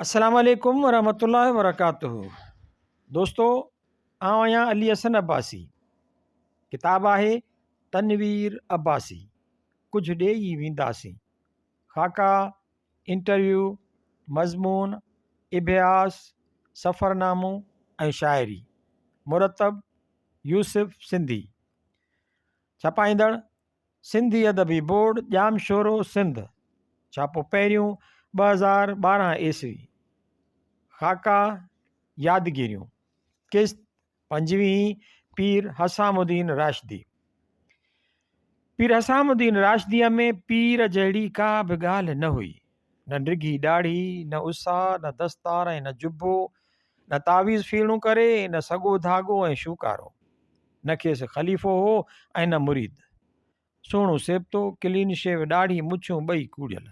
السلام عليڪم ورحمة الله وبرڪاته دوستو آئون آهيان علي حسن عباسي ڪتاب آهي تنوير عباسي ڪجهه ڏيئي وينداسين خاڪا انٽرويو مضمون اڀياس سفرنامو ۽ شاعري مرتب يوسف سنڌي ڇپائيندڙ سنڌي ادبي بورڊ ڄامشورو سنڌ، ڇاپو پهريون، 2012 عيسوي، خاڪا يادگيريون، قسط پنجويهين، پير حسام الدين راشدي. پير حسام الدين راشديء ۾ پير جهڙي ڪا به ڳالهه نه هئي. نه ڊگهي ڏاڙهي، نه اسا، نه دستار ۽ نه جبو، نه تعويذ ڦيرڻو ڪري، نه سڳو ڌاڳو ۽ شوڪارو. نه کيس خليفو هو ۽ نه مريد. سهڻو سيبتو، ڪلين شيو، ڏاڙهي مڇون ٻئي ڪوڙيل.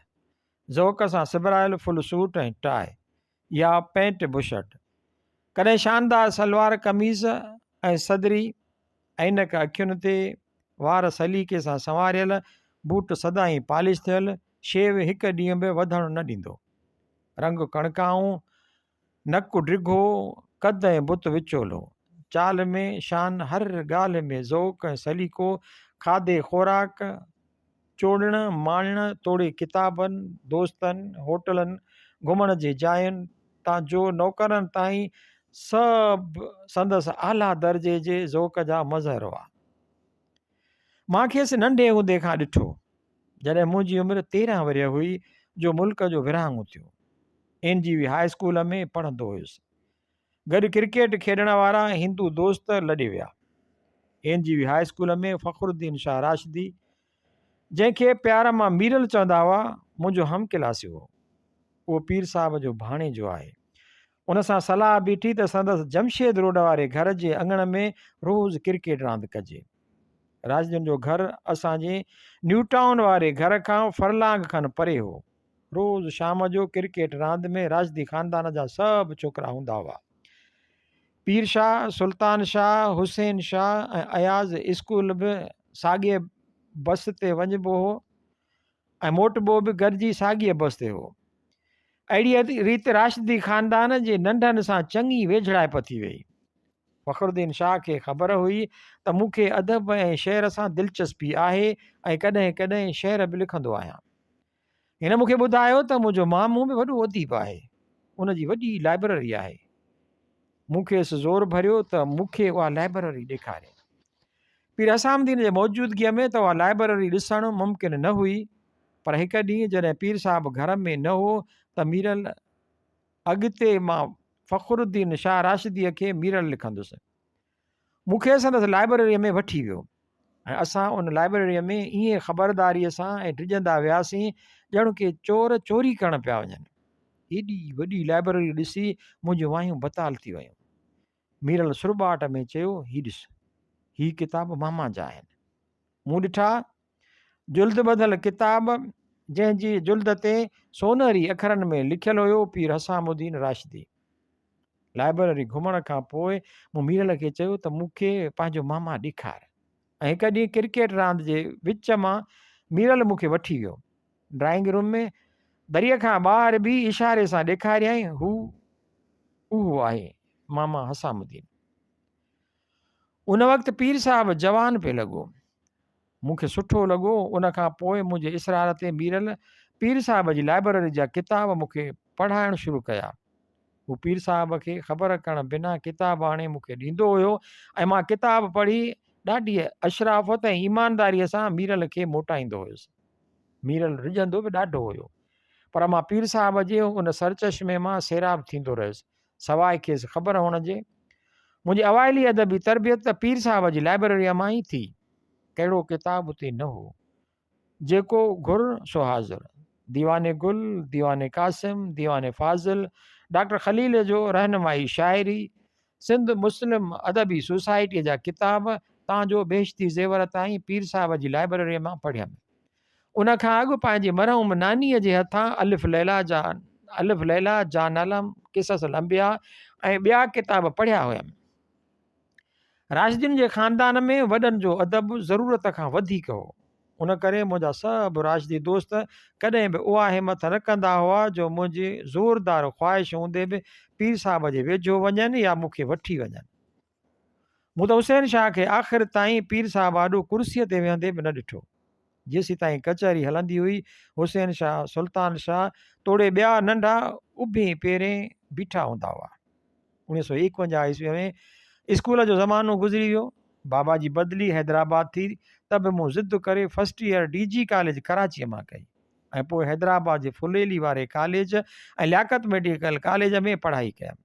ذوق سان سبرايل فل سوٽ ۽ ٽاء يا پينٽ بشرٽ. ڪڏهن شاندار سلوار قميص ۽ صدري، عينڪ اکين تي، وار سليقي سان سنواريل، بوٽ سدائين پالش ٿيل، شيو هڪ ڏينهن به وڌڻ نه ڏيندو. رنگ ڪڻڪائون، نڪ ڊگهو، قد ۽ بت وچولو. چال ۾ شان، هر ڳالهه ۾ ذوق ۽ سليقو، کاڌي خوراڪ، چوڙڻ ماڻڻ توڙي ڪتابن، دوستن، هوٽلن، گهمڻ جي جاين تان جو نوڪرن تائين سڀ سندس اعليٰ درجي جي ذوق جا مظهر هئا. مان کيس ننڍي هوندي کان ڏٺو، جڏهن منهنجي عمر 13 ورهيه هئي جو ملڪ جو ورهاڱو ٿيو. اين جي وي هاء اسڪول ۾ پڙهندو هيس. گڏ ڪرڪيٽ کيڏڻ وارا هندو دوست لڏي ويا. N G V high school ۾ Fakhruddin Shah Rashdi, جنهن کي پيار مان ميرل چوندا هئا، منهنجو هم ڪلاسي هو. اهو پير صاحب جو ڀاڻيجو آهي. ان سان صلاح بيٺي ته سندس جمشيد روڊ واري گهر جي اڱڻ ۾ روز ڪرڪيٽ راند ڪجي. راشدين جو گهر اسان جي نيوٽائون واري گهر کان فرلانگ کن پري هو. روز شام جو ڪرڪيٽ راند ۾ راشدي خاندان جا سڀ ڇوڪرا هوندا هئا. پير شاهه، سلطان شاهه، حسين شاهه ۽ اياز اسڪول به ساڳيء بس تي وڃبو هو ۽ موٽبو به گڏجي ساڳيء بس تي هو. اهڙيء ريت راشدي خاندان جي ننڍن سان چڱي ويجهڙائپ ٿي ويئي. فخرالدين شاهه کي خبر هئي ته مون کي ادب ۽ شعر سان دلچسپي آهي ۽ ڪڏهن ڪڏهن شعر به لکندو آهيان. هن مون کي ٻڌايو ته منهنجو مامو به وڏو اديب آهي، ان جي وڏي لائبرري آهي. مون کيس زور ڀريو ته مون کي اها لائبرري ڏيکاري. پير حسام الدين جي موجودگيء ۾ ته اها لائبرري ڏسڻ ممڪن نه هئي، پر هڪ ڏينهن جڏهن پير صاحب گهر ۾ نه هو ته ميرل اڳتي مان فخرالدين شاهه راشديء کي ميرل لکندس. مون کي سندس لائبرريء ۾ وٺي ويو ۽ اسان ان لائبرريء ۾ ائين خبرداريء سان ۽ ڊڄندا وياسين ڄڻ ڪي چور چوري ڪرڻ پيا وڃن. ايڏي وڏي لائبرري ڏسي منهنجون وايون بتال ٿي ويون. ميرل سرٻاٽ ۾ چيو، هي ڏس، هي ڪتاب ماما جا آهن. مون ڏٺا، جلد ٻڌل ڪتاب، جنهن جي جلد تي سونهري اکرن ۾ لکيل هيو پير حسام الدين راشدي. لائبرري گهمڻ کان پوء مون ميرل کي چيو ته مون کي پنهنجو ماما ڏيکار ۽ هڪ ڏينهن ڪرڪيٽ راند جي وچ مان ميرل مون کي وٺي ويو. ڊرائنگ روم ۾ دريء کان ٻاهر بيهي اشاري سان ڏيکاريائين هو اهو آهي ماما حسام الدين. ان وقت پير صاحب جوان پئي لڳو. مون کي سٺو لڳو. ان کان پوء منهنجي اصرار تي ميرل پير صاحب جي لائبرري جا ڪتاب مون کي پڙهائڻ شروع ڪيا. هو پير صاحب کي خبر ڪرڻ بنا ڪتاب آڻي مون کي ڏيندو هيو ۽ مان ڪتاب پڙهي ڏاڍيء اشرافت ۽ ايمانداريء سان ميرل کي موٽائيندو هيس. ميرل رڄندو به ڏاڍو هيو. پر مان پير صاحب جي ان سرچشمي مان سيراب ٿيندو رهيس. سواء کيس خبر هئڻ جي. منهنجي اوائلي ادبي تربيت ته پير صاحب جي لائبرريء مان ئي ٿي. ڪهڙو ڪتاب اتي نه هو. جيڪو گهر سو حاضر. ديوان گل، ديوان قاسم، ديوان فاضل، ڊاڪٽر خليل جو رهنمائي شاعري، سنڌ مسلم ادبي سوسائٽيء جا ڪتاب تان جو بهشتي زيور تائين پير صاحب جي لائبرريء مان پڙهيم. ان کان اڳ پنهنجي مرحوم نانيء جي هٿان الف ليليٰ جا الف ليليٰ، جان عالم، قصص الانبياء ۽ ٻيا ڪتاب پڙهيا هيم. راشدين جي خاندان ۾ وڏن جو ادب ضرورت کان وڌيڪ هو. ان ڪري منهنجا سڀ راشدي دوست ڪڏهن به اها همٿ نه ڪندا هئا جو منهنجي زوردار خواهش هوندي به پير صاحب جي ويجهو وڃن يا مون کي وٺي وڃن. مون ته حسين شاهه کي آخر تائين پير صاحب آڏو ڪرسيء تي ويهندي به نه ڏٺو. جيسيتائين ڪچهري هلندي هئي، حسين شاهه، سلطان شاهه توڙي ٻيا ننڍا اڀين پيرين بيٺا هوندا هئا. 1951 عيسويء ۾ اسڪول جو زمانو گذري ويو. بابا جي بدلي حيدرآباد ٿي ته به مون ضد ڪري فرسٽ ايئر ڊي جي ڪاليج ڪراچيء مان ڪئي ۽ پوء حيدرآباد جي ڦليلي واري ڪاليج ۽ لياقت ميڊيڪل ڪاليج ۾ پڙهائي ڪيم.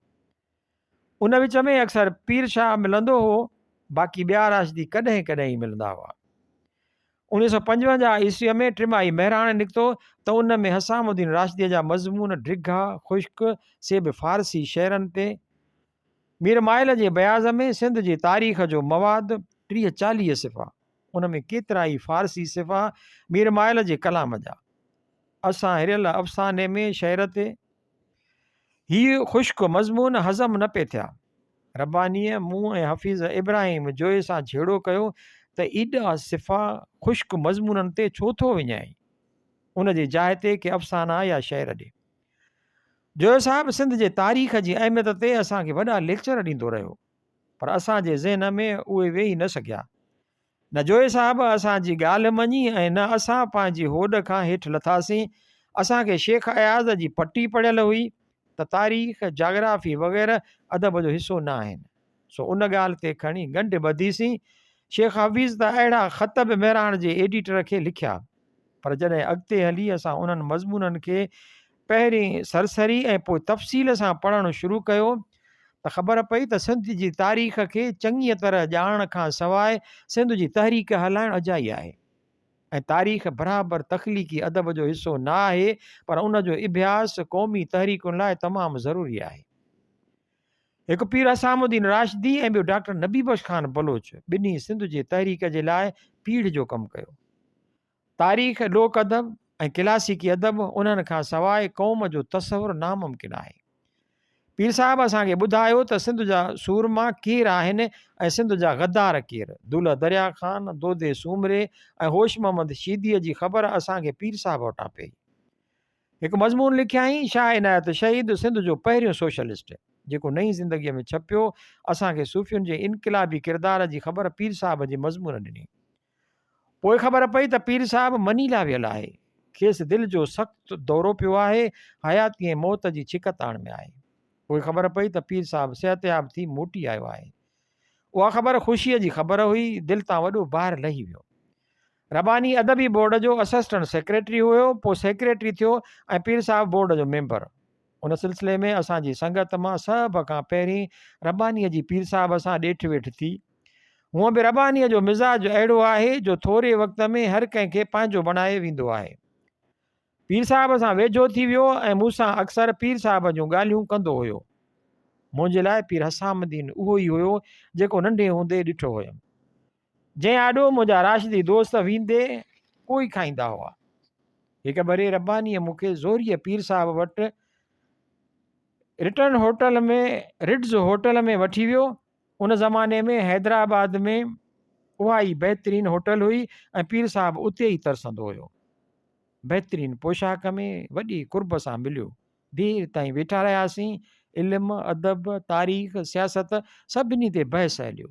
ان وچ ۾ اڪثر پير شاهه ملندو هو، باقي ٻيا راشدي ڪڏهن ڪڏهن ئي ملندا هئا. 1955 عيسويء ۾ ٽماهي مهراڻ نڪتو ته ان ۾ حسام الدين راشديء جا مضمون ڊگها، خشڪ، سي به فارسي شعرن تي. مير مائل جي بياض ۾ سنڌ جي تاريخ جو مواد 30 40 صفحا، ان ۾ ڪيترائي فارسي صفحا مير مائل جي ڪلام جا. اسان هريل افساني ۾ شعر تي هي خشڪ مضمون هضم نه پئي ٿيا. ربانيء مون ۽ حفيظ ابراهيم جويي سان جهيڙو ڪيو ته ايڏا صفحا خشڪ مضمونن تي ڇو ٿو وڃائين؟ ان جي جاء تي ڪي افسانا يا شعر ڏي. جويو صاحب سنڌ جي تاريخ جي اهميت تي اسان کي وڏا ليڪچر ڏيندو رهيو، پر اسان جي ذهن ۾ اهي ويهي نه سگهيا. نه جويي صاحب اسان جي ڳالهه مڃي ۽ نه اسان پنهنجي هوڏ کان هيٺ لٿاسين. اسان کي شيخ اياز جي پٽي پڙهيل هئي ته تاريخ، جاگرافي وغيره ادب جو حصو نه آهن. سو ان ڳالهه تي کڻي ڳنڍ ٻڌيسين. شيخ حفيظ ته اهڙا خط به مهراڻ جي ايڊيٽر کي لکيا. پر جڏهن اڳتي هلي اسان انهن مضمونن کي پهرين سرسري ۽ پوء تفصيل سان پڙهڻ شروع ڪيو ته خبر پئي ته سنڌ جي تاريخ کي چڱيء طرح ڄاڻڻ کان سواء سنڌ جي تحريڪ هلائڻ اجائي آهي ۽ تاريخ برابر تخليقي ادب جو حصو نه آهي پر ان جو اڀياس قومي تحريڪن لاء تمام ضروري آهي. هڪ پير حسام الدين راشدي ۽ ٻيو ڊاڪٽر نبي بخش خان بلوچ ٻنهي سنڌ جي تحريڪ جي لاء پيڙهه جو ڪم ڪيو. تاريخ، لوڪ ادب ۽ ڪلاسيڪي ادب انهن کان سواء قوم جو تصور ناممڪن آهي. پير صاحب اسان کي ٻڌايو ته سنڌ جا سورما ڪير آهن ۽ سنڌ جا غدار ڪير؟ دولهه دريا خان، دودي سومري ۽ هوش محمد شيديء جي خبر اسان کي پير صاحب وٽان پيئي. هڪ مضمون لکيائين، شاهه عنايت شهيد سنڌ جو پهريون سوشلسٽ، جيڪو نئين زندگيء ۾ ڇپيو. اسان کي صوفين جي انقلابي ڪردار جي خبر پير صاحب جي مضمون ڏني. پوء خبر پئي ته پير صاحب منيلا ويل آهي. کيس دل جو سخت دورو پيو آهي، حياتي ۽ موت جي ڇڪتاڻ ۾ آهي. پوء خبر پئي ته پير صاحب صحتياب ٿي موٽي آيو آهي. اها خبر خوشيء جي خبر هئي، دل تان وڏو بار لهي ويو. رباني ادبي بورڊ جو اسسٽنٽ سيڪريٽري هيو، پوء سيڪريٽري ٿيو ۽ پير صاحب بورڊ جو ميمبر. ان سلسلي ۾ اسان جي سنگت مان سڀ کان پهرين ربانيء جي پير صاحب سان ڏيٺ ويٺ ٿي. هونء به ربانيء جو مزاج اهڙو آهي جو ٿوري وقت ۾ هر ڪنهن کي پنهنجو بڻائي ويندو آهي. پير صاحب سان ويجهو ٿي ويو ۽ مون سان اڪثر پير صاحب جون ڳالهيون ڪندو هيو. منهنجي لاء پير حسام الدين اهو ئي هيو جيڪو ننڍي هوندي ڏٺو هيم. جنهن آڏو منهنجا راشدي دوست ويندي ڪوئي کائيندا هئا. هڪ ڀيري ربانيء مون کي زوريء پير صاحب وٽ رٽن هوٽل ۾ رٽز هوٽل ۾ وٺي ويو. ان زماني ۾ حيدرآباد ۾ اها ئي بهترين هوٽل هئي ۽ پير صاحب اتي ئي ترسندو هيو. بهترين پوشاڪ ۾ وڏي قرب سان مليو. دير تائين ويٺا رهياسين. علم، ادب، تاريخ، سياست سڀني تي بحث هليو.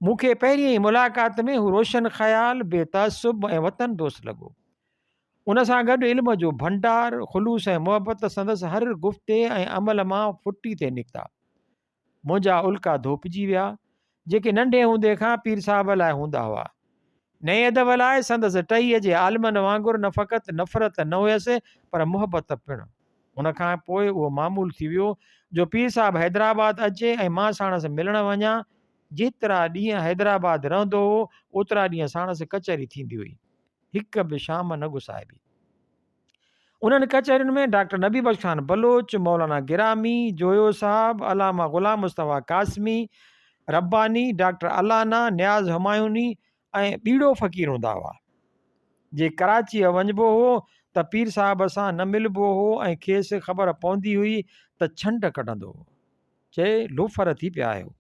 مون کي پهرين ئي ملاقات ۾ هو روشن خيال، بي تعصب ۽ وطن دوست لڳو. ان سان گڏ علم جو ڀنڊار، خلوص ۽ محبت سندس هر گفتي ۽ عمل مان ڦٽي ٿي نڪتا. منهنجا الڪا ڌوپجي ويا، جيڪي ننڍي هوندي کان پير صاحب لاء هوندا هئا. نئين ادب لاء سندس ٽهيء جي عالمن وانگر نه فقط نفرت نه هيس پر محبت پڻ. ان کان پوء اهو معمول ٿي ويو جو پير صاحب حيدرآباد اچي ۽ مان ساڻس ملڻ وڃان. جيترا ڏينهن حيدرآباد رهندو هو، اوترا ڏينهن ساڻس ڪچهري ٿيندي هئي. هڪ به شام نه گسائبي. انهن ڪچهرين ۾ ڊاڪٽر نبي بخش خان بلوچ، مولانا گرامي، جويو صاحب، علامه غلام مصطفيٰ قاسمي، رباني، ڊاڪٽر الانا، نياز همايوني ۽ ٻيڙو فقير هوندا هئا. جي ڪراچيء وڃبو هو ته پير صاحب سان نه ملبو هو ۽ کيس خبر پوندي هئي ته ڇنڊ ڪڍندو هو. چئي، لوفر ٿي پيا آهيو.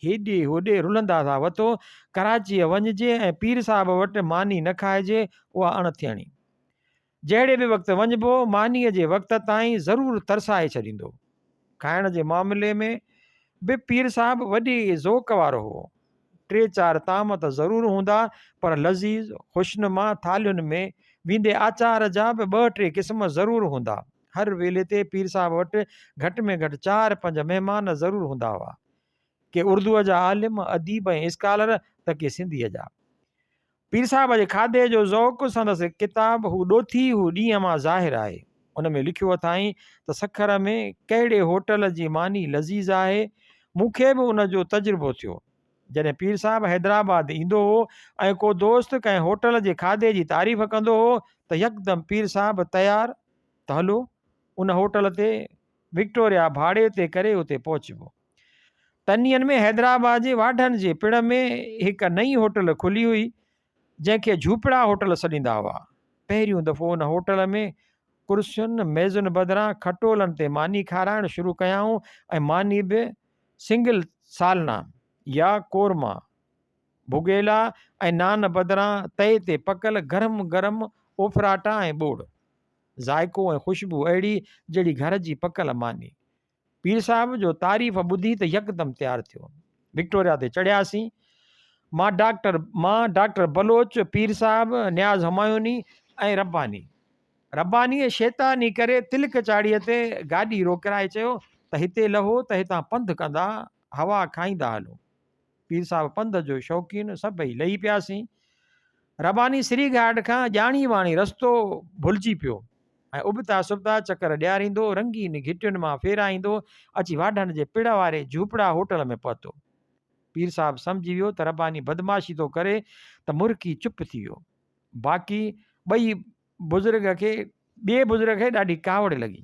هيڏي هوڏي رلندا ٿا وتو. ڪراچيء وڃجي ۽ پير صاحب وٽ ماني نه کائجي، اها اڻ ٿيڻي. جهڙي به وقت وڃبو، مانيء جي وقت تائين ضرور ترسائي ڇڏيندو. کائڻ جي معاملي ۾ به پير صاحب وڏي ذوق وارو هئو. ٽي چار طعام ته ضرور هوندا، پر لذيذ، خوشنما ٿالهين ۾، ويندي آچار جا به ٻه ٽي قسم ضرور هوندا. هر ويلي تي پير صاحب وٽ گهٽ ۾ گهٽ چار پنج مهمان ضرور هوندا هئا. ڪي اردوء جا عالم، اديب ۽ اسڪالر ته ڪي سنڌيء جا. پير صاحب جي کاڌي جو ذوق سندس ڪتاب هو ڏوٿي هو ڏينهن مان ظاهر آهي. ان ۾ لکيو اٿائين ته سکر ۾ ڪهڙي هوٽل جي ماني لذيذ آهي. مون کي به ان جو تجربو ٿيو. جڏهن پير صاحب حيدرآباد ايندو هو ۽ ڪو دوست ڪنهن هوٽل جي کاڌي جي تعريف ڪندو هو ته يڪدم پير صاحب تيار ته هلو ان هوٽل تي وڪٽوريا ڀاڙي تي ڪري اتي پهچبو. تن ڏينهن ۾ حيدرآباد جي واڍن جي پڙ ۾ هڪ نئين هوٽل کلي هئي، جنهن کي جهوپڙا هوٽل سڏيندا هئا. پهريون دفعو ان هوٽل ۾ ڪرسين، ميزن بدران کٽولن تي ماني کارائڻ شروع ڪيائون ۽ ماني به سنگل سالنا يا قورما، ڀڳيلا ۽ نان بدران تئي تي پڪل گرم گرم اوڦراٽا ۽ ٻوڙ. ذائقو ۽ خوشبو اهڙي جهڙي گهر جي پڪل ماني. پير صاحب جو تعريف ٻڌي ته يڪدم تيار ٿيو. وڪٽوريا تي چڙهياسين. مان ڊاڪٽر مان ڊاڪٽر بلوچ، پير صاحب، نياز همايوني ۽ رباني. ربانيء شيطاني ڪري تلڪ چاڙهيء تي گاڏي روڪرائي چيو ته هتي لهو ته هتان پنڌ ڪندا هوا کائيندا هلون. پير صاحب پنڌ جو شوقين، سڀئي لهي پياسين. رباني سري گهاٽ کان ڄاڻي واڻي رستو ڀلجي پيو ۽ ابتا سبتا چڪر ڏياريندو، رنگين گهٽين مان ڦيرائيندو اچي واڍن جي پڙ واري جهوپڙا هوٽل ۾ پهتو. پير صاحب سمجهي ويو ته رباني بدمعاشي ٿو ڪري ته مرڪي چپ ٿي ويو. باقي ٻئي بزرگ کي ٻئي بزرگ کي ڏاڍي ڪاوڙ لڳي.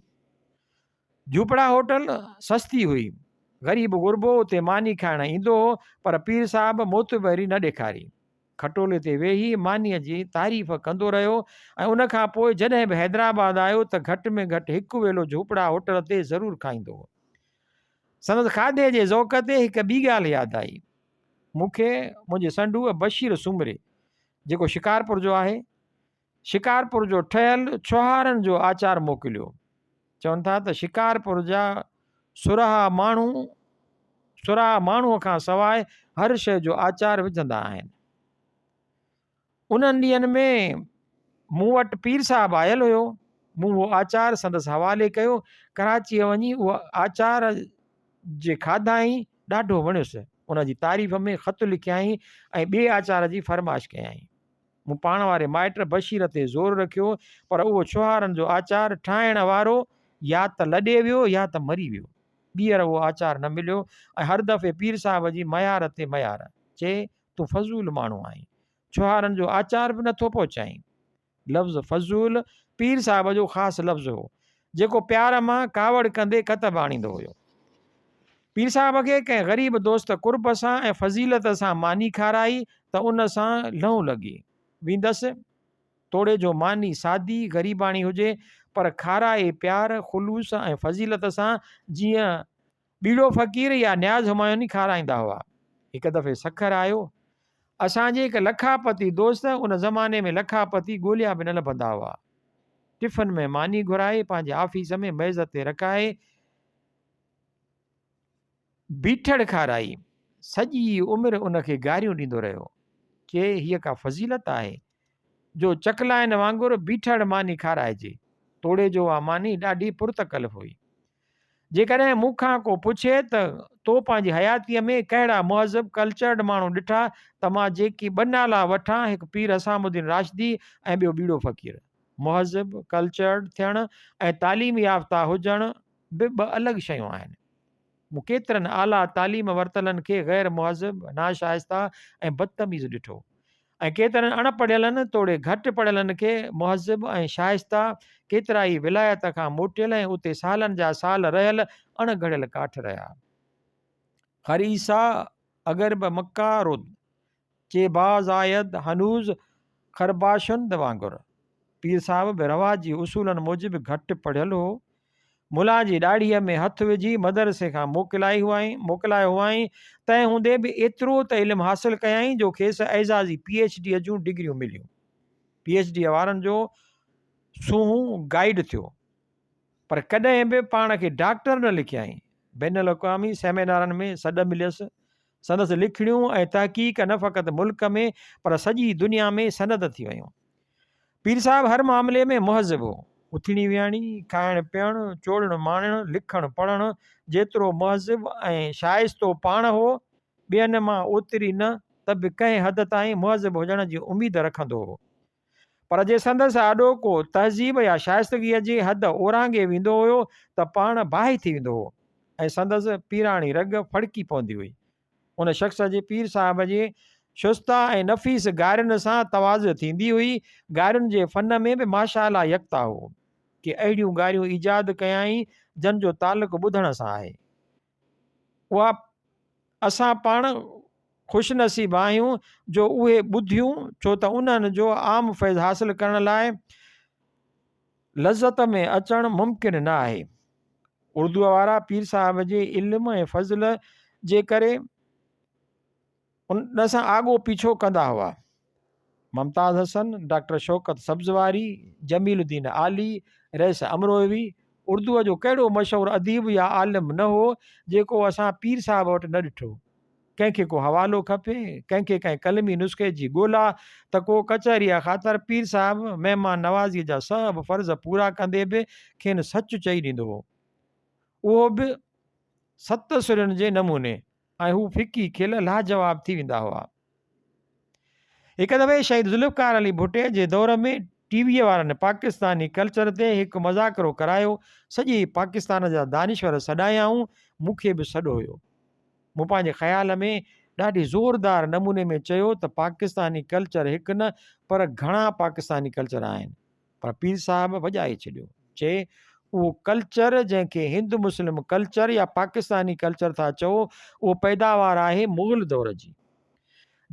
جهوپڙا هوٽل سستي هئي. غريب غربو اتي ماني کائڻ ايندو هو، پر پير صاحب معتبري نه ڏيکاري. کٽولي تي ويهي مانيء جي تعريف ڪندو رهيو ۽ ان کان پوء جڏهن به حيدرآباد آيو ته گهٽ ۾ گهٽ هڪ ويلو جهوپڙا هوٽل تي ضرور کائيندو هو. سندس کاڌي جي ذوق تي هڪ ٻي ڳالهه ياد آئي. مون کي منهنجي سنڍوء بشير سومري، جيڪو شڪارپور جو آهي، شڪارپور جو ٺهيل ڇوهارن جو آچار موڪليو. چون ٿا ته شڪارپور جا سرها ماڻهو سرها ماڻهوء کان سواء هر شيء جو آچار وجهندا آهن. انهن ڏينهن ۾ مون وٽ پير صاحب آيل هيو. مون اهو آچار سندس حوالي ڪيو. ڪراچيء وڃي اهو آچار جي کاڌائين ڏاڍو وڻيس. ان جي تعريف ۾ خط لکيائين ۽ ٻئي آچار جي فرمائش ڪيائين. مون پاڻ واري مائٽ بشير تي زور رکيو پر اهو ڇوهارن جو آچار ٺاهڻ وارو يا ته لڏي ويو يا ته مري ويو. ٻيهر اهو آچار نه مليو ۽ هر دفعي پير صاحب جي ميار تي ميار. چي، تون فضول ماڻهو آهين. ڇوهارن جو آچار به نٿو پهچائين. لفظ فضول پير صاحب جو خاص لفظ هو، جيڪو پيار مان ڪاوڙ ڪندي ڪتب آڻيندو هيو. پير صاحب کي ڪنهن غريب دوست قرب سان ۽ فضيلت سان ماني کارائي ته ان سان لئون لڳي ويندس. توڙي جو ماني سادي غريباڻي هجي پر کارائي پيار، خلوص ۽ فضيلت سان جيئن ٻيڙو فقير يا نياز همايوني کارائيندا هئا. هڪ دفعي سکر آيو. اسان جي هڪ لکاپتي دوست، ان زماني ۾ لکاپتي ڳوليا به نه لڀندا هئا، ٽفن ۾ ماني گهرائي پنهنجي آفيس ۾ ميز تي رکائي، بيٺڙ کارائي، سڄي عمر ان کي گاريون ڏيندو رهيو. چي، هيء ڪا فضيلت آهي، جو چڪلائن وانگر بيٺڙ ماني کارائجي، توڙي جو اها ماني ڏاڍي پرتڪلف هئي. جيڪڏهن مون کان ڪو پڇي ته تو پنهنجي حياتيء ۾ ڪهڙا مهذب، ڪلچرڊ ماڻهو ڏٺا ته مان جيڪي ٻه نالا وٺان، هڪ پير حسام الدين راشدي ۽ ٻيو ٻيڙو فقير. مهذب، ڪلچرڊ ٿيڻ ۽ تعليم يافته هجڻ به ٻه الڳ شيون آهن. مون ڪيترن اعليٰ تعليم ورتلن کي غير مهذب، ناشائسته ۽ بدتميز ڏٺو ۽ ڪيترن اڻ پڙهيلن توڙي گهٽ پڙهيلن کي مهذب ۽ شائسته، ڪيترائي ولايت کان موٽيل ۽ اتي سالن جا سال رهيل اڻ گهڙيل ڪاٺ رهيا. خريسا اگر به مڪه رود، چي باز آيد هنوز خرباشند وانگر. پير صاحب به رواجي اصولن موجب گهٽ پڙهيل هو. ملان جي ڏاڙهيء ۾ هٿ وجهي مدرسي کان موڪلائي هئائين، موڪلايو هئائين، تنهن هوندي به ايترو ته علم حاصل ڪيائين جو کيس اعزازي پي ايڇ ڊيء جون ڊگريون مليون. پي ايڇ ڊيء وارن جو سونهون گائيڊ ٿيو. پر ڪڏهن به پاڻ کي ڊاڪٽر نه لکيائين. بين الاقوامي سيمينارن ۾ سڏ مليس. سندس لکڻيون ۽ تحقيق نه فقط ملڪ ۾ پر سڄي دنيا ۾ سند ٿي ويون. پير صاحب هر معاملي ۾ مهذب هو. اٿڻي ويهڻي، کائڻ پيئڻ، چوڙڻ ماڻڻ، لکڻ پڙهڻ جيترو مهذب ۽ شائستو پاڻ هو، ٻين مان اوتري نه ته به ڪنهن حد تائين مهذب هجڻ جي اميد رکندو هو. پر جي سندس آڏو ڪو تهذيب يا شائستگيء جي حد اورانگهي ويندو هيو ته پاڻ باهه ٿي ويندو هو ۽ سندس پيراڻي رڳ ڦڙڪي پوندي هئي. ان شخص جي پير صاحب جي شسته ۽ نفيس گارين سان تواضع ٿيندي هئي. گارين جي فن ۾ به ماشاء الله يڪتا هو. ڪي اهڙيون گاريون ايجاد ڪيائين جن جو تعلق ٻڌڻ سان آهي. اها اسان پاڻ خوش نصيب آهيون جو اهي ٻڌيون ڇو ته انهن جو عام فيض حاصل ڪرڻ لاء لذت ۾ اچڻ ممڪن نه آهي. اردوء وارا پير صاحب جي علم ۽ فضل جي ڪري ان سان آڳو پيڇو ڪندا هئا. ممتاز حسن، ڊاڪٽر شوڪت سبزواري، جميل الدين عالي، رئيس امروهوي، اردوء جو ڪهڙو مشهور اديب يا عالم نه هو، جيڪو اسان پير صاحب وٽ نه ڏٺو. ڪنهن کي ڪو حوالو کپي، ڪنهن کي ڪنهن قلمي نسخي جي ڳولا ته ڪو ڪچهريء خاطر پير صاحب مهمان نوازيء جا سڀ فرض پورا ڪندي به کين سچ چئي ڏيندو هو. اهو به ست سرين جي نموني. ۽ هو ڦڪي کل لاجواب ٿي ويندا هئا. هڪ دفعي شهيد ذوالفقار علي ڀٽي جي دور ۾ ٽي ويء وارن پاڪستاني ڪلچر تي هڪ مذاڪرو ڪرايو، سڄي پاڪستان جا دانشور سڏايائون، مون کي به سڏ هيو. مون پنهنجي خيال ۾ ڏاڍي زوردار نموني ۾ چيو ته پاڪستاني ڪلچر هڪ نه پر گهڻا پاڪستاني ڪلچر آهن. پر پير صاحب وڄائي ڇڏيو. چي، اهو ڪلچر جنهن کي هند مسلم ڪلچر يا پاڪستاني ڪلچر ٿا چئو، اهو پيداوار آهي مغل دور جي.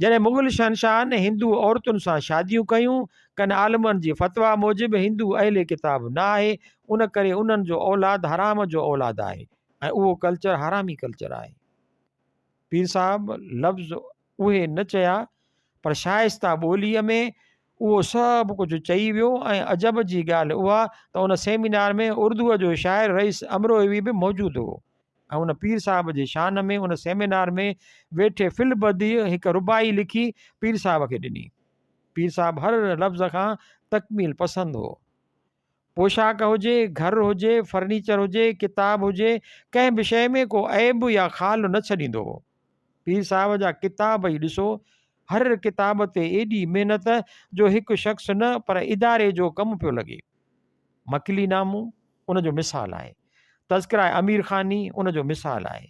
جڏهن مغل شهنشاهن هندو عورتن سان شاديون ڪيون، ڪن عالمن جي فتويٰ موجب هندو اهل ڪتاب نه آهي، ان ڪري انهن جو اولاد حرام جو اولاد آهي ۽ اهو ڪلچر حرامي ڪلچر آهي. پير صاحب لفظ اهي نه چيا، پر شائسته ٻوليء ۾ اهو سڀ ڪجهه چئي ويو ۽ عجب جي ڳالهه اها ته ان سيمينار ۾ اردوء جو شاعر رئيس امروهوي به موجود هو ۽ ان پير صاحب جي شان ۾ ان سيمينار ۾ ويٺي في البديع هڪ رباعي لکي پير صاحب کي ڏني. پير صاحب هر لفظ کان تڪميل پسند هو. پوشاڪ هجي، گهر هجي، فرنيچر هجي، ڪتاب هجي، ڪنهن به شيء ۾ ڪو عيب يا خال نه ڇڏيندو هو. پير صاحب جا ڪتاب ئي ڏسو، هر ڪتاب تي ايڏي محنت جو هڪ شخص نه پر اداري جو ڪم پيو لڳي. مڪلي نامو ان جو مثال آهي. تذڪره امير خاني ان جو مثال آهي.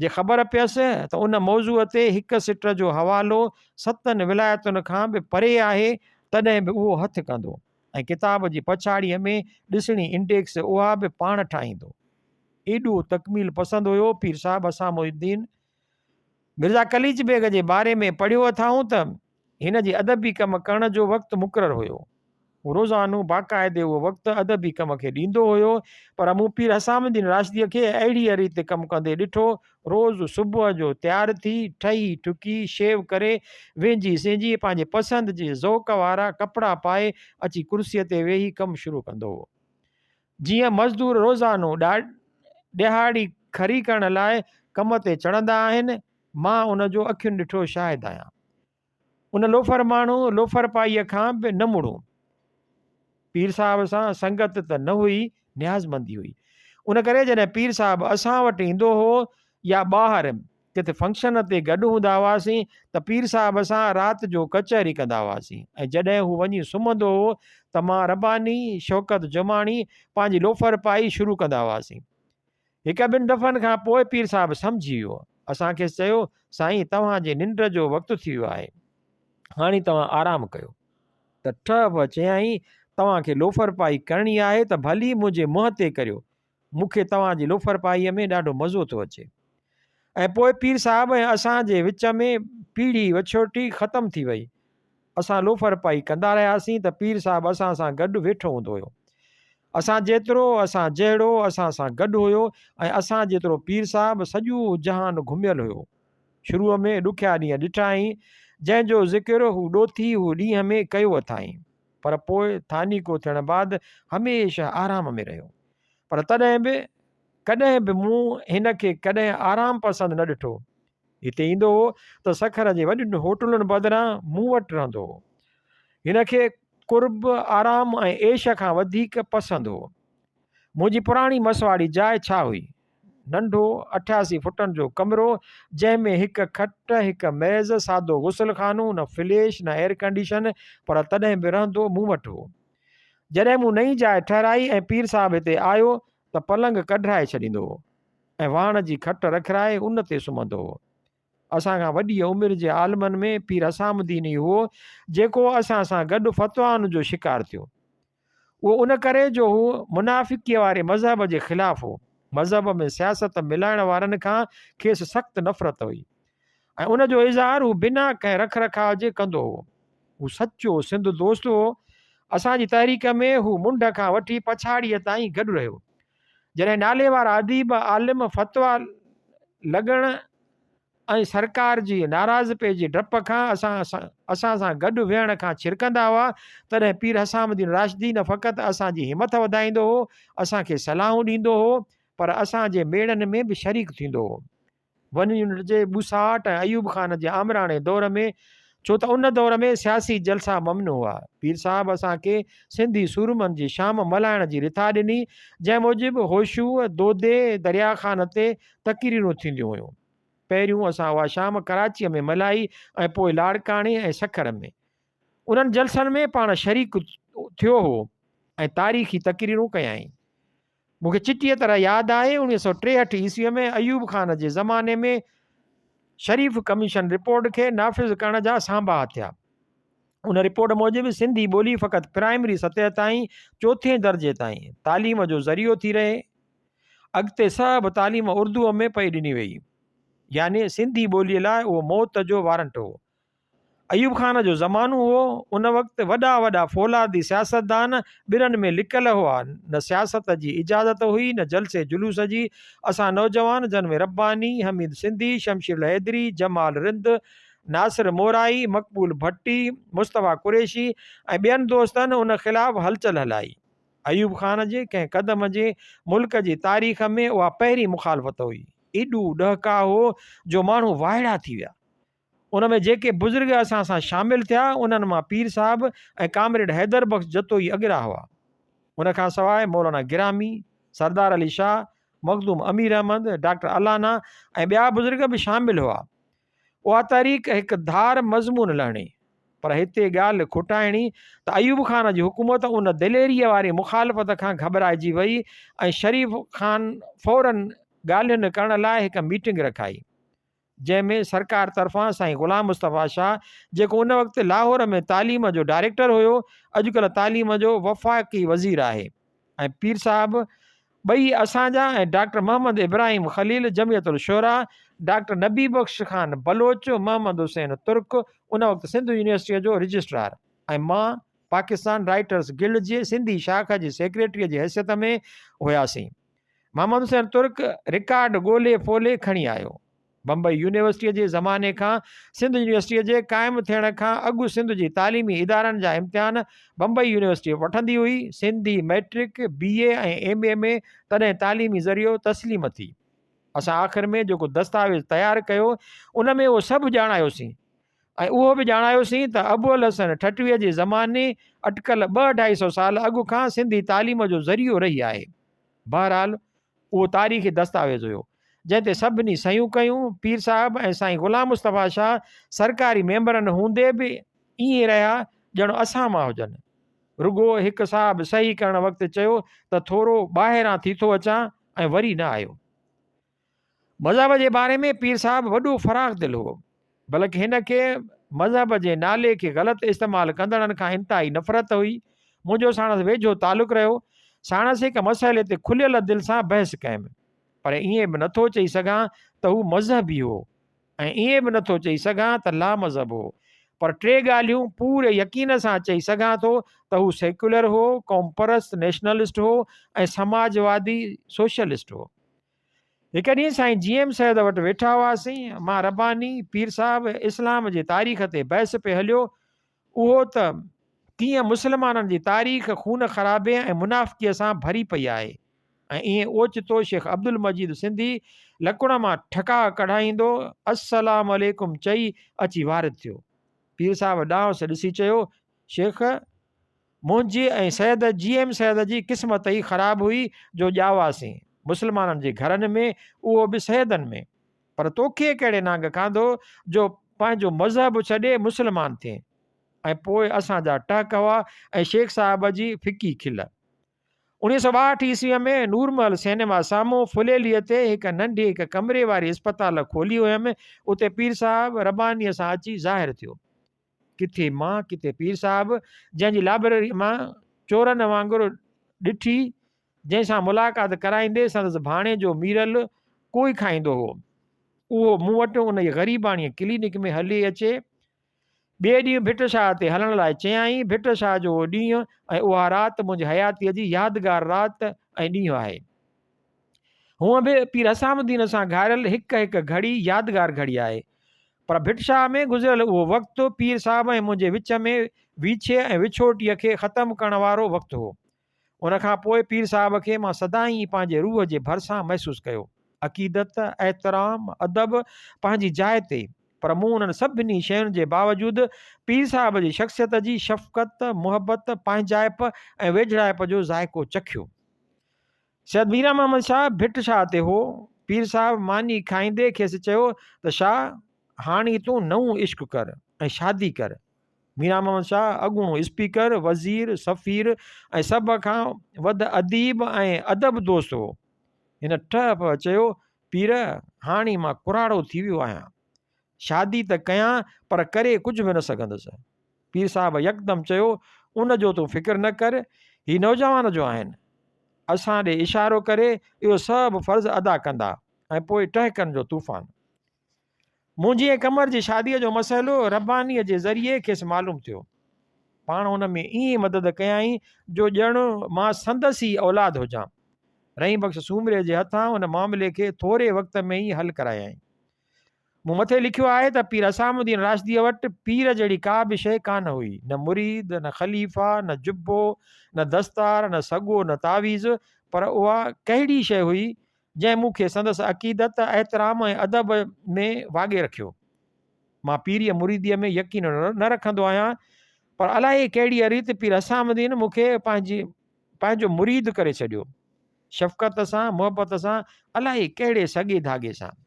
جي خبر پيس ته ان موضوع تي هڪ سٽ جو حوالو ستن ولايتن کان به پري آهي، تڏهن به اهو هٿ ڪندو ۽ ڪتاب جي پڇاڙيء ۾ ڏسڻي انڊيڪس اها به پاڻ ٺاهيندو. ايڏو تڪميل پسند هيو پير صاحب حسام الدين مرزا قليچ بيگ جي باري ۾ پڙهيو اٿائون ته هن جي ادبي ڪم ڪرڻ جو وقت مقرر هيو. هو روزانو باقاعدي اهو وقت ادبي ڪم کي ڏيندو هيو، پر مون پير حسام الدين راشديء کي اهڙيء ريت ڪم ڪندي ڏٺو، روز صبح جو تيار ٿي، ٺهي ٺڪي، شيو ڪري، وهنجي سهنجي، پنهنجي پسند جي ذوق وارا ڪپڙا پائي، اچي ڪرسيء تي ويهي ڪم شروع ڪندو هو. جيئن مزدور روزانو ڏهاڙي کري ڪرڻ لاء ڪم تي چڙهندا آهن، مان ان جو اکين ڏٺو شاهد آهيان. ان لوفر ماڻهو لوفرپائيء کان به نه مڙون. پير صاحب سان سنگت ته نه هئي، نيازمندي هئي. ان ڪري جڏهن پير صاحب اسان وٽ ايندو هو يا ٻاهر ڪٿي فنڪشن تي گڏ هوندا هئاسين ته پير صاحب سان رات جو ڪچهري ڪندا هئاسين ۽ جڏهن هو وڃي سمهندو هو ته مان رباني، شوڪت جماڻي پنهنجي لوفرپائي شروع ڪندا هئاسين. هڪ ٻن دفعن کان پوء پير صاحب سمجهي ويو. اسان کيس چيو، سائين توهان جي ننڊ جو وقت ٿي ويو آهي. هاڻي توهان آرام ڪيو. ته ٺهه پهه چيائين، توهان کي لوفرپائي ڪرڻي آهي ته ڀلي منهنجي منهن تي ڪريو. مون کي توهان جي لوفرپائيء ۾ ڏاڍو مزو ٿو اچي. ۽ پوء پير صاحب ۽ اسان جي وچ ۾ پيڙهي وڇوٽي ختم ٿي وئي. اسان لوفرپائي ڪندا رهياسين ته پير صاحب اسان سان گڏ ويٺو هوندو هيو. اسان جيترو، اسان جهڙو، اسان سان گڏ هيو ۽ اسان جيترو پير صاحب سڄو جهان گهميل هيو. شروع ۾ ڏکيا ڏينهن ڏٺائين، جنهن جو ذڪر هو ڏوٿي هو ڏينهن ۾ ڪيو اٿائين. پر پوء ٿانيڪو ٿيڻ بعد هميشه آرام ۾ رهيو. پر تڏهن به ڪڏهن به مون هن کي ڪڏهن آرام پسند نه ڏٺو. هتي ايندو هو ته سکر جي وڏين هوٽلن بدران مون وٽ رهندو هو. هن کي قرب، آرام ۽ عيش کان وڌيڪ پسند هو. منهنجي پراڻي مسواڙي جاء ڇا هئي؟ ننڍو 88 فٽن جو ڪمرو، جنهن ۾ هڪ کٽ، هڪ ميز، سادو غسل خانو، نه فليش نه ايئرڪنڊيشن، پر تڏهن به رهندو مون وٽ هو. جڏهن مون نئين جاء ٺهرائي ۽ پير صاحب هتي آيو ته پلنگ ڪڍرائي ڇڏيندو هو ۽ واڻ جي کٽ رکرائي ان تي سمهندو هو. اسان کان وڏيء عمر جي عالمن ۾ پير حسام الدين ئي هئو، جيڪو اسان سان گڏ فتوائن جو شڪار ٿيو. اهو ان ڪري جو هو منافقيء واري مذهب جي خلاف هو. مذهب ۾ سياست ملائڻ وارن کان کيس سخت نفرت هئي ۽ ان جو اظهار هو بنا ڪنهن رک رکاء جي ڪندو هو. هو سچو سنڌ دوست هو. اسان جي تحريڪ ۾ هو منڍ کان وٺي پڇاڙيء تائين گڏ رهيو. جڏهن نالي وارا اديب، عالم فتويٰ لڳڻ ۽ سرڪار جي ناراضپي جي ڊپ کان اسان سان گڏ ويهڻ کان ڇرڪندا هئا، تڏهن پير حسام الدين راشدي نه فقط اسان جي همٿ وڌائيندو هو، اسان کي صلاحون ڏيندو هو، پر اسان جي ميڙن ۾ به شريڪ ٿيندو هو. ون يونٽ جي ٻوساٽ ۽ ايوب خان جي آمراڻي دور ۾، ڇو ته ان دور ۾ سياسي جلسا ممنوع هئا، پير صاحب اسان کي سنڌي سورمن جي شام ملهائڻ جي رٿا ڏني، جنهن موجب هوشوء، دودي، دريا خان تي تقريرون ٿينديون هيون. پهريون اسان اها شام ڪراچيء ۾ ملهائي ۽ پوء لاڙڪاڻي ۽ سکر ۾. انهن جلسن ۾ پاڻ شريڪ ٿيو هو ۽ تاريخي تقريرون ڪيائين. مون کي چٽيء طرح ياد آهي، 1963 عيسويء ۾ ايوب خان جي زماني ۾ شريف ڪميشن رپورٽ کي نافذ ڪرڻ جا سانباها ٿيا. ان رپورٽ موجب سنڌي ٻولي فقط پرائمري سطح تائين، چوٿين درجي تائين، تعليم جو ذريعو ٿي رهي. اڳتي سڀ تعليم اردوء ۾ پئي ڏني ويئي. يعني سنڌي ٻوليء لاء اهو موت جو وارنٽ هو. ايوب خان جو زمانو هو، ان وقت وڏا وڏا فولادي سياستدان ٻرن ۾ لڪل هئا، نه سياست جي اجازت هئي نه جلسي جلوس جي، اسان نوجوان جن ۾ رباني، حميد سنڌي، شمشير الحيدري، جمال رند، ناصر مورائي، مقبول ڀٽي، مصطفيٰ قريشي ۽ ٻين دوستن ان خلاف هلچل هلائي. ايوب خان جي ڪنهن قدم جي ملڪ جي تاريخ ۾ اها پهرين مخالفت هئي. ايڏو ڏهڪاء هو جو ماڻهو وائڙا ٿي ويا. ان ۾ جيڪي بزرگ اسان سان شامل ٿيا، انهن مان پير صاحب ۽ ڪامريڊ حيدر بخش جتوئي اڳرا هئا. ان کان سواء مولانا گرامي، سردار علي شاهه، مخدوم امير احمد، ڊاڪٽر الانا ۽ ٻيا بزرگ به شامل هئا. اها تحريڪ هڪ ڌار مضمون لهڻي. پر هتي ڳالهه کٽائڻي ته ايوب خان جي حڪومت ان دليريء واري مخالفت کان گهٻرائجي وئي ۽ شريف خان فوراً ڳالهين ڪرڻ لاء هڪ ميٽنگ رکائي. جنهن ۾ سرڪار طرفان سائين غلام مصطفيٰ شاهه جيڪو ان وقت لاهور ۾ تعليم جو ڊائريڪٽر هيو، اڄڪلهه تعليم جو وفاقي وزير آهي ۽ پير صاحب ٻئي اسان جا ۽ ڊاڪٽر محمد ابراهيم خليل جمعيت الشعراء، ڊاڪٽر نبي بخش خان بلوچ، محمد حسين ترڪ ان وقت سنڌ يونيورسٽيء جو رجسٽرار ۽ مان پاڪستان رائيٽرس گلڊ جي سنڌي شاخ جي سيڪريٽريء جي حيثيت ۾ هياسين. محمد حسين ترڪ رڪارڊ ڳولي ڦولي کڻي آيو. بمبئي يونيورسٽيء جي زماني کان سنڌ يونيورسٽيء جي قائم ٿيڻ کان اڳ سنڌ جي تعليمي ادارن جا امتحان بمبئي يونيورسٽي وٺندي هئي. Sindhi matric, B A ۽ M A ۾ تڏهن تعليمي ذريعو تسليم ٿي. اسان آخر ۾ جيڪو دستاويز تيار ڪيو، ان ۾ اهو سڀ ڄاڻايوسين ۽ اهو به ڄاڻايوسين ته ابوالحسن ٺٽويء جي زماني اٽڪل ٻه اڍائي سئو سال اڳ کان سنڌي تعليم جو ذريعو رهي آهي. بهرحال اهو تاريخي دستاويز هيو، جنهن تي سڀني صحيحون ڪيون. پير صاحب ۽ سائين غلام مصطفيٰ شاهه سرڪاري ميمبرن هوندي به ائين رهيا ڄڻ اسان مان هجن. رڳو هڪ صاحب صحيح ڪرڻ وقت چيو ته ٿورو ٻاهران ٿي ٿو اچان ۽ وري نه آيو. مذهب جي باري ۾ پير صاحب وڏو فراخ دل هو. بلڪ هن کي مذهب جي نالي کي غلط استعمال ڪندڙن کان انتهائي نفرت هئي. منهنجو ساڻس ويجهو تعلق رهيو. ساڻس هڪ مسئلي تي کليل دل سان بحث ڪيم. پر ائين به نٿو چئي سگهان ته هو مذهبي هو ۽ ائين به نٿو چئي سگهان ته لامذهب هو. پر ٽي ڳالهيون پوري يقين سان چئي سگهان ٿو ته هو سيڪيولر هو، قومپرست، نيشنلسٽ، هو ۽ سماجوادي، سوشلسٽ، هو. هڪ ڏينهن سائين جي ايم سيد وٽ ويٺا هئاسين، مان رباني، پير صاحب، اسلام جي تاريخ تي بحث پئي هليو، اهو ته ڪيئن مسلمانن جي تاريخ خون خرابي ۽ منافقيء سان ڀري پئي آهي ۽ ائين اوچتو شيخ عبدالمجيد سنڌي لڪڻ مان ٺڪاء ڪڍائيندو السلام عليڪم چئي اچي وارد ٿيو. پير صاحب ڏانهس ڏسي چيو، شيخ! منهنجي ۽ سيد جي ايم سيد جي قسمت ئي خراب هئي جو ڄاواسين مسلمانن جي گهرن ۾ اهو به سيدن ۾. پر توکي ڪهڙي نانگ کاڌو جو پنهنجو مذهب ڇڏي مسلمان ٿئين. ۽ پوء اسان جا ٽهڪ هئا ۽ شيخ صاحب جي ڦڪي کل. 1962 عيسويء ۾ نورمحل سئنيما سامهون ڦليليء تي هڪ ننڍي هڪ ڪمري واري اسپتال کولي هيم اتي پير صاحب ربانيء سان اچي ظاهر ٿيو. ڪٿي مان ڪٿي پير صاحب جنهن جي لائبريري مان چورن وانگر ڏٺي جنهن سان ملاقات ڪرائيندي سندس ڀاڻيجو ميرل ڪوئي کائيندو هو اهو مون وٽ انهيء غريباڻيء ڪلينڪ ۾ هلي اچي ٻئي ڏينهن ڀٽ شاهه تي هلڻ لاء چيائين ڀٽ شاهه جو اهو ڏينهن ۽ اها رات منهنجي حياتيء جي يادگار رات ۽ ڏينهن آهي. هونء به پير حسام الدين سان گهاريل هڪ هڪ گهڙي يادگار گهڙي آهي. پر ڀٽ شاهه ۾ گذريل اهو وقت پير صاحب ۽ منهنجي وچ ۾ ويڇي ۽ وڇوٽيء کي ختم ڪرڻ وارو وقت هو. ان کان پوء پير صاحب کي مان سدائين پنهنجي روح جي ڀرسان محسوس ڪيو. عقيدت، احترام، ادب پنهنجي جاء تي، پر مون انهن سڀني شين جي باوجود پير صاحب جي شخصيت جي شفقت، محبت، پنهنجائپ ۽ ويجهڙائپ جو ذائقو چکيو. سيد ميران محمد شاهه ڀٽ شاهه تي هو. پير صاحب ماني کائيندي کيس چيو ته شاهه هاڻي تون نئون عشق ڪر ۽ شادي ڪر. ميران محمد شاهه اڳوڻو اسپيڪر، وزير، سفير ۽ سڀ کان وڌ اديب ۽ ادب دوست هو. هن ٺهه پهه چيو، پير هاڻي مان ڪراڙو ٿي ويو آهيان. شادي ته ڪيان پر ڪري ڪجهه به نه سگهندس. پير صاحب يڪدم چيو، ان جو تون فڪر نه ڪر، هي نوجوان جو آهن. اسان ڏي اشارو ڪري اهو سڀ فرض ادا ڪندا ۽ پوء ٽهڪن جو طوفان. منهنجي ۽ قمر جي شاديء جو مسئلو ربانيء جي ذريعي کيس معلوم ٿيو. پاڻ ان ۾ ائين مدد ڪيائين جو ڄڻ مان سندس ئي اولاد هجان. رحيم بخش سومري جي هٿان ان معاملي کي ٿوري وقت ۾ ئي حل ڪرايائين. مون مٿي لکيو آهي ته پير حسام الدين راشديء وٽ پير جهڙي ڪا به شيء ڪانه هئي، نه مريد، نه خليفا، نه جبو، نه دستار، نه سڳو، نه تعويذ، پر اها ڪهڙي شيء هئي، جنهن مون کي سندس عقيدت، احترام ۽ ادب ۾ واڳي رکيو. مان پيريء مريديء ۾ يقين نه رکندو آهيان، پر الائي ڪهڙيء ريت پير حسام الدين مون کي پنهنجي پنهنجو مريد ڪري ڇڏيو. شفقت سان، محبت سان، الائي ڪهڙي سڳي ڌاڳي سان.